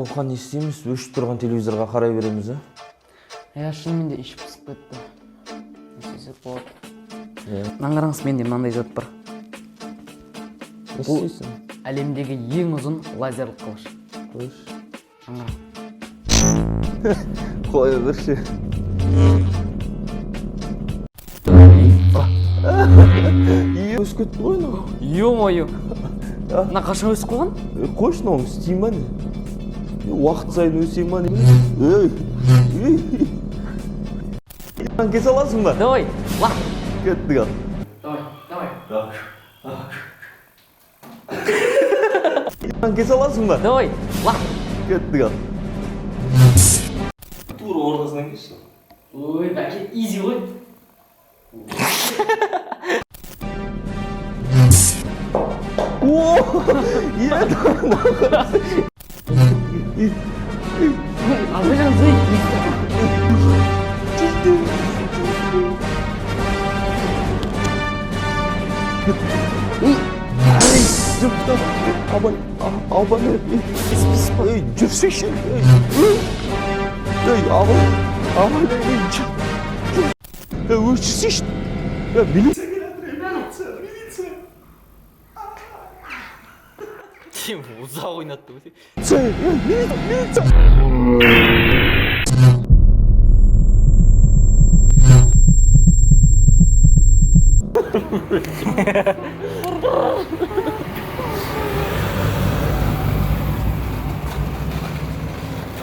Қоқан, не істейміз? Өшіп тұрған телевизорға қарай береміз, а? Иә, шынымен де ішіп пысып кетті. Не істесек болады? Иә. Мынаны қараңыз, менде мынандай зат бар. Не істейсің? Әлемдегі ең ұзын лазерлік қылыш. Қойшы. Мынаны қара. Қоя берші. Өсіп кетті ғой мынау. Ё-моё! Мына қашан өсіп қойған? Е, қойшы, мынау істей ма, не? Е, уақыт сайын өсе ма, не? Ей, ей. Кесе аласың ба? Давай, лақ. Кеттік ал. Давай, давай. Кесе аласың ба? Давай, лақ. Кеттік ал. Тура ортасынан кесші. Ой, бәке, изи ғой. О, е, Азай, азай. Абай, абай, ей, жүрсейші, ей, ей, абай, абай, ей, жүр, жүр, ей, өшірсейші, ей, милиция келе жатыр, милиция, милиция. Ұзақ ойнатты ғой. Ей, милиция, милиция.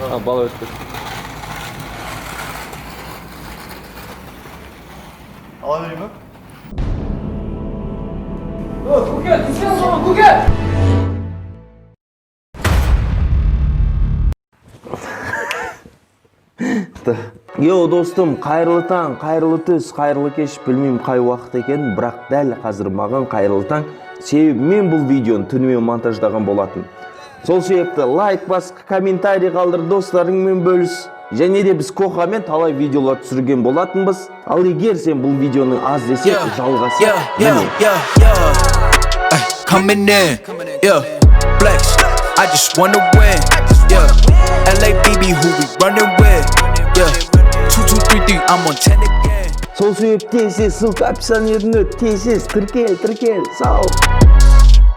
А, бала өтіп кетті. Ала берейін ба? Көке, тиіспе оған, көке! Йоу, достым, қайырлы таң, қайырлы түс, қайырлы кеш, білмеймін қай уақыт екенін, бірақ дәл қазір маған қайырлы таң. Себебі мен бұл видеоны түнімен монтаждаған болатын. Сол себепті лайк бас, комментарий қалдыр, достарыңмен бөліс. Және де біз Кохамен талай видеолар түсірген болатынбыз. Ал егер сен бұл видеоны аз десе, жалғасы міне. Yeah. Ay, coming in, yeah. Flex, I just wanna win, yeah. LABB, who we running with, yeah. 2233, I'm on 10 again. Сол себепті тез тез ссылка описаниеден өт, тез тез тіркел, тіркел, сау.